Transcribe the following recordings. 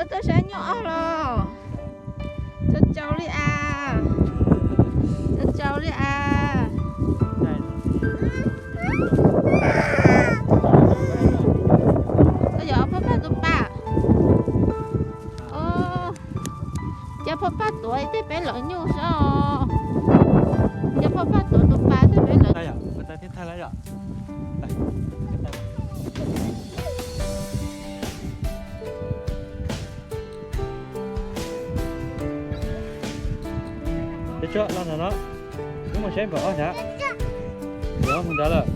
Koj saib nyuj ob los? Tsaus tsaus li as. Tsaus tsaus li as. Koj yuav ob phoj paj tus pas. Cov phoj paj tuav tej peb lawv nyuj xwb os. Cov phoj paj tuav tus pas tej peb lawv. Los ntawm no, wb mus saib npawg ob ntag. Npawg ob mus ntawd lawm.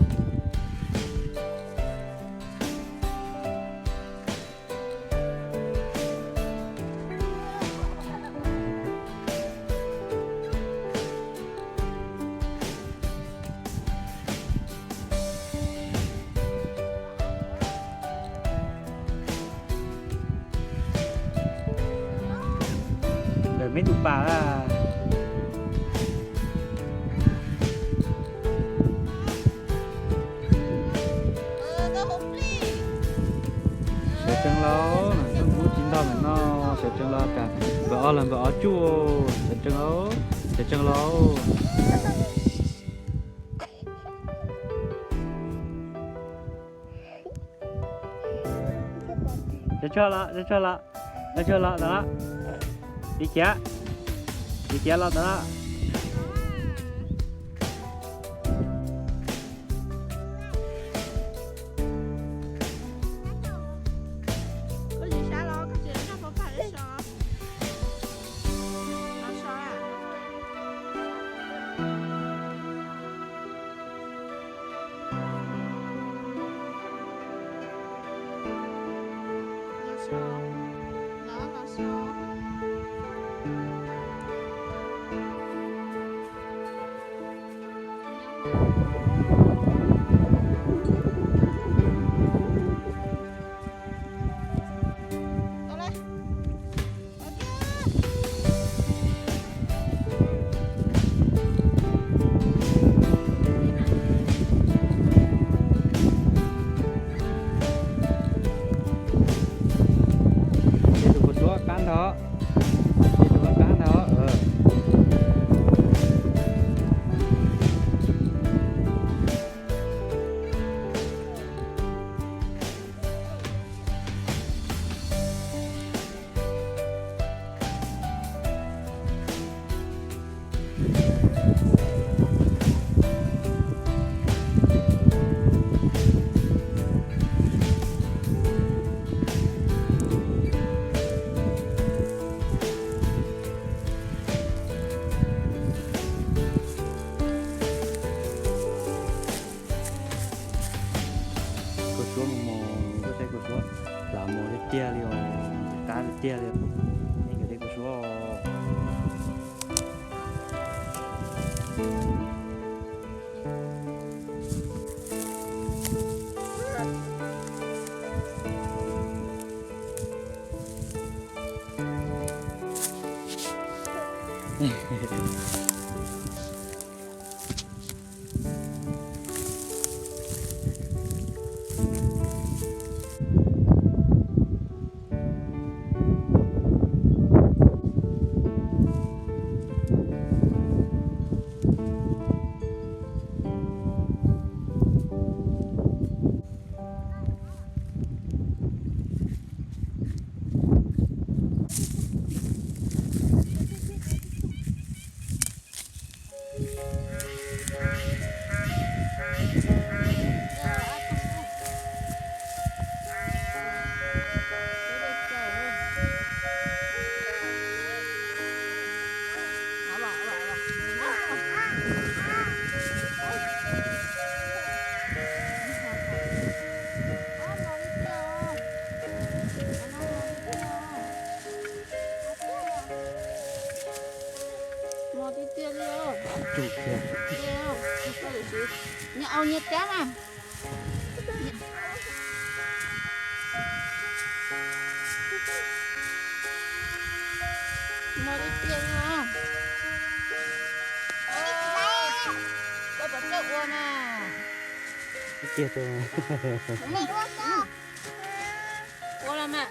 Ntawm me tus pas. Sawv tsees lauj, koj kuv tsis ntog ntawm no, sawv tsees los tas npawg ob los npawg ob tsuj, sawv tsees lauj, sawv tsees lauj. Cov tshuaj los, cov tshuaj los, cov tshuaj los ntawd, tiv kiav, tiv kiav los ntawd. Ces tus kuv suav qab ntag, ces tus kuv qab ntag. Kua suab mus mus, koj saib kua suab plam mus tiag tiag li os, qab tiag tiag li. Yeej yog tej kua suab. Mos tiag tiag li os. Nyias au nyias tiab mas. Mos tiag tiag li os. Koj puas txawj ua mas? Tiag tiag. Ua los mas.